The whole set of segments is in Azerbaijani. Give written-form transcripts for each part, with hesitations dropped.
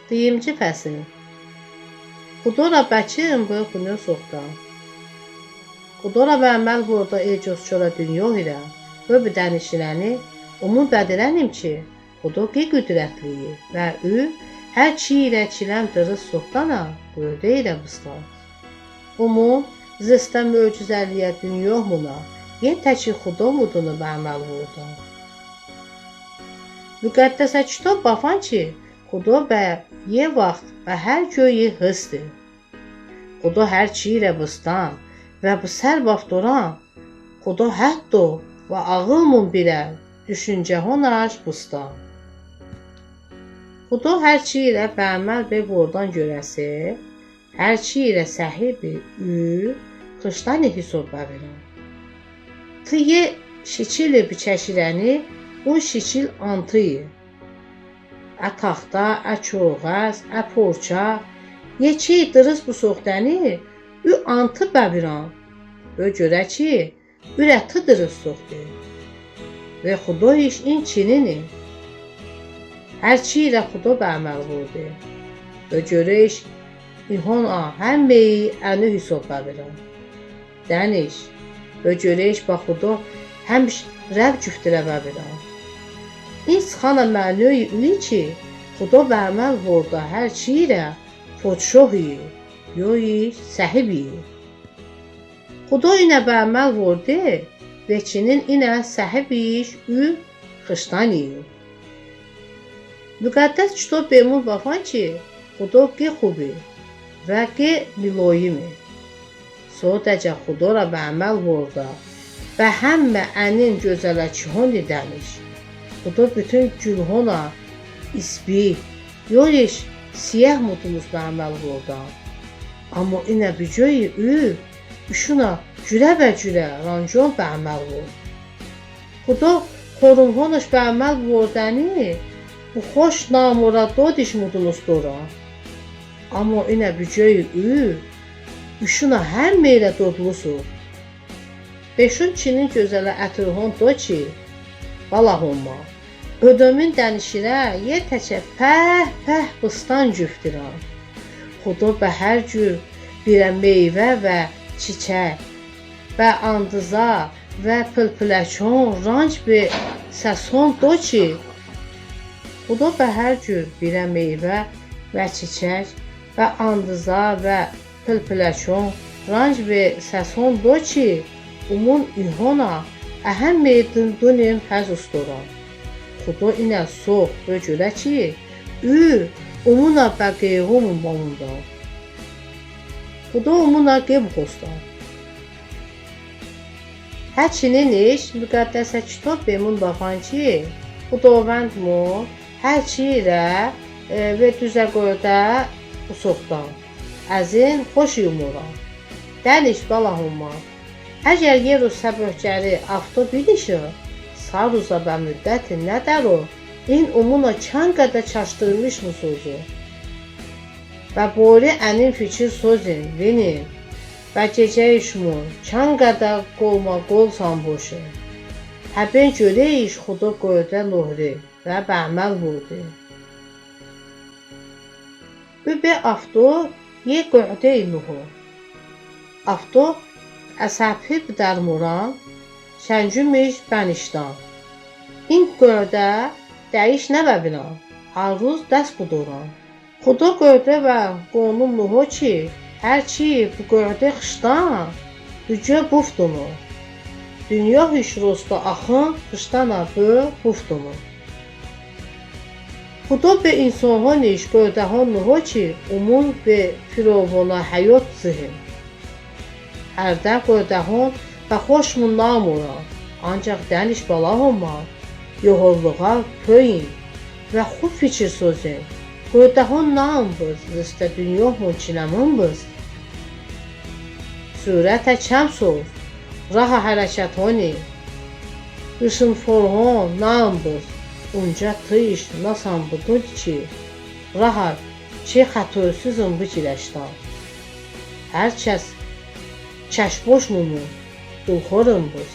Deyimci fəsil. Xudora bəçim bu xunyo soxta. Xudora və əməl burada ecos çora dünya ilə və bidənişirəni umun bədirənim ki, Xudo qi qüdrətliyi və ü hər çi ilə çiləm dırız soxtana qöydə ilə bıstan. Umun zistə möcüzəliyə dünya muna yetə ki Xudo mudunu bə əməl vurdu. Müqəddəsə kitab bafan ki, Xudo bə ye vaxt və hər göyü hısdır. Xudo hər çi ilə bıstan və bu sər baftoran Xudo həttə və ağılmun bilə düşüncə honaş bustan. Xudo hər çi ilə bəməl və bordan görəsi, hər çi ilə səhibi ü xışdan hesab bəvirən. Tıye şiçili biçəşirəni un şiçil antıyı. Ə taxta, ə çoğəz, ə porça, yeçi dırız bu soxtəni ü antı bəviran. Və görə ki, ürəti dırız soxtu. Və Xudo iş in çinini. Hər çi ilə Xudo bəməl vurdu. Və görə iş ihon a həmmeyi əni hesab bəviran. Dəniş və görə iş bax Xudo həmiş rəb cüftürə bəviran. İn sxana mənöyi ü ki, Xudo bəməl vurdu hər çi ilə podşohi, yoyi səhibi. Xudo inə bəməl vurdu və çinin inə səhibi ü xıştani. Müqəddəs kitab bemun bafan ki, Xudo qi xubi və qi miloyimi. Sodəcə Xudora bəməl vurdu və həmmə ənin gözələçihoni dəmiş. Xudo bütün gülhona isbi, yoyiş siyah mudumuz bəməl vurdu. Amma inə bücöyi ü, üşuna cürə və cürə rancon bəməl vurdu. Xudo xorumhonuş bəməl vurdəni, bu xoş namura dodiş mudunuz dora. Amma inə bücöyi ü, üşuna həmmə ilə dodlusu. Beşun çinin gözələ ətirhon do ki, balahonma. Ödömün dənişirə yetəçə pəh pəh bıstan cüftiran. Xudo bə hər cür birə meyvə və çiçək və andıza və pılpıləçon ranc be səson do ki, Xudo bə hər cür birə meyvə və çiçək və andıza və pılpıləçon ranc be səson do ki, umun ihona əhəm meydin dunim həz ustoran. Xudo inə sox və görə ki, ü umuna bəqeyğumun mamunda. Xudo umuna qeb xostan. Həçinin iş müqəddəsə kitab bemun baxan ki, Xudovənd mu hər çi ilə və düzə qoyda usoxdan. Əzin xoş yumuran. Dəniş balahumma. Əgər yer səböhcəri avto bilişi, saruza bə müddəti nə dər o? İn umuna çan qədər çaşdırmış musuzu. Və bori ənin fikir sözün, vinin və gecə işmun, çan qədər qolma qol samboşu. Həbin görə iş xudu qoyda nohri və bəməl vurdu. Übə avto ye qoyda nuhu. Avto əsəbi dərmuran, şəncümiş bənişdan. İn qoyda dəyiş nə bəbinan, hər ruz dəst buduran. Xudo qoyda və qonum nuhu ki, hər çi bu qoyda xışdan, hücə buftunu. Dünya hüşrosta axın xışdana bö buftunu. Xudo be insanhon iş qoydahon nuhu ki, umun be firovona həyot zihin. Hərdən qoydahon və xoşmun namuran, ancaq dəniş balahonma, yoğurluğa pöyün və xub fikir sözün. Qoydahon naambız, zistə dünya çinəmınbız. Sürətə kəm söz, raha hərəkət honi. Qışın forhon naambız, unca tıyış nasan budur ki, raha ki xətösüzün bu giləşdan. Hər kəs kəşboş mumu, dulxorunbuz.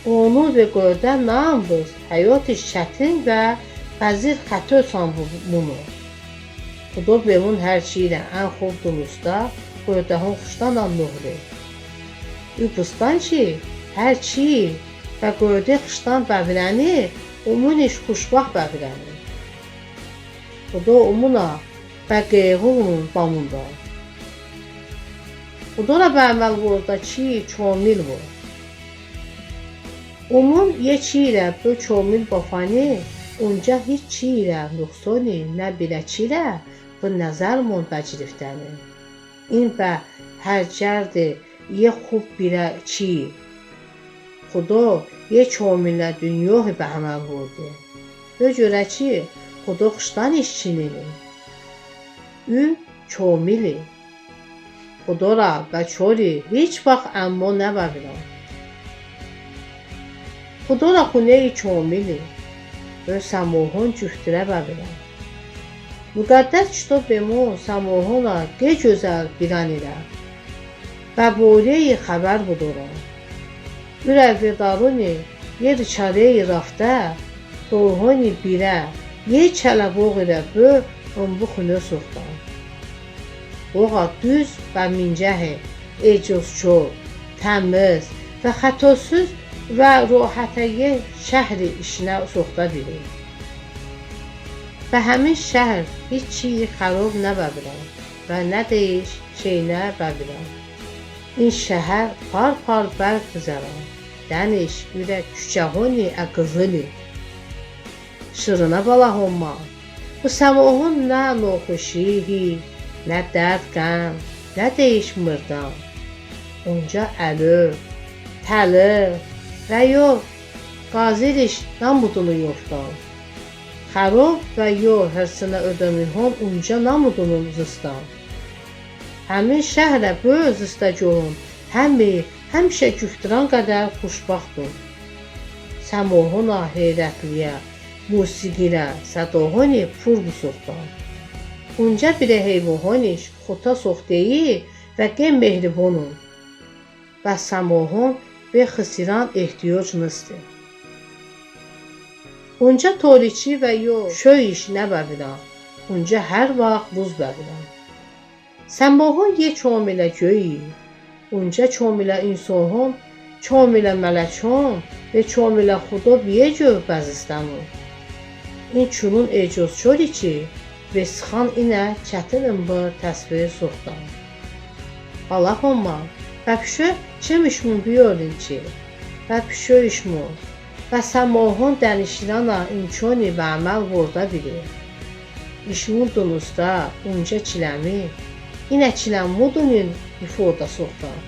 Onu və qoyda naambız, həyat iş çətin və bəzir xətösan munu. Xudo bemun hər çiyirə ən xub dunusda qoydahın xuşdan nuhri. Übustan ki, hər çiyi və qoydu xışdan bəvirəni, umuniş xuşbax bəvirəni. Xudo umuna və qeyğumun bamunda. Xudora bəməl burada ki, komil bu. Umun ye çiyirə bu komil bafani, unca heç çiyirə nuxsoni nə bilə çirə bu nəzər mon bəciriftəni. İn bə hər cərdi ye xub birə çi. Xudo ye komilə dünyohi bəhəməl vurdu. Bö görə ki, Xudo xışdan işçinini. Ü komili. Xudora və çori heç vaxt əmmo nə bəviran. Xudora xuneyi komili. Bö səmohun cüftürə bəviran. Müqəddəs kitab bemon səmohuna qe gözəl biran ilə. Və boreyi xəbər buduran. Ürə vedaruni yer çareyi rafdə, dohoni birə, ye çələboğ ilə bö ımbu xünə soxdan. Boğa düz və mincəhi, ecozçor, təmiz və xətosuz və rohətəyə şəhri işinə soxda bilir. Və həmin şəhər heç çiyi xərob nə bəbiran və nə deyiş şeynə bəbiran. İn şəhər par-par bərq qızaran, dəniş ürək küçəhoni əqızıli. Şırına balahonma, bu səmohun nə noxuşihi, nə dərd qəm, nə deyiş mırdan. Onca əlö, təli və yo qaziriş namudunu yoxdan. Xərob və yo hərsənə ödəmihon unca namudunun zıstan. Həmin şəhərə böyük zısta görün, həmi, həmişə güftıran qədər xoşbaxtdır. Səmohuna heyrətliyə, musiqilə, sədohoni pur busoxdan. Unca birə heyvohoniş xota soxdeyi və qe mehribonun. Və səmohon be xisiran ehtiyoc nıstı. Unca toriçi və yo şöyüş nə bəviran, unca hər vaxt buz bəviran. Səmohun ye çomilə göyü, unca çomilə insohun, çomilə mələkon və çomilə xudo biye göv bəzistanun. İn çunun ecozçor ki, və sıxan inə çətin ımbır təsvir soxdan. Balahonma, bəpşö çemişmun biyorun ki, bəpşö işmun və səmohun dənişirana imkoni və əməl vorda bilir. İşmun dunusda unca çiləmi, İnə çilən mudunin ifoda soxdan.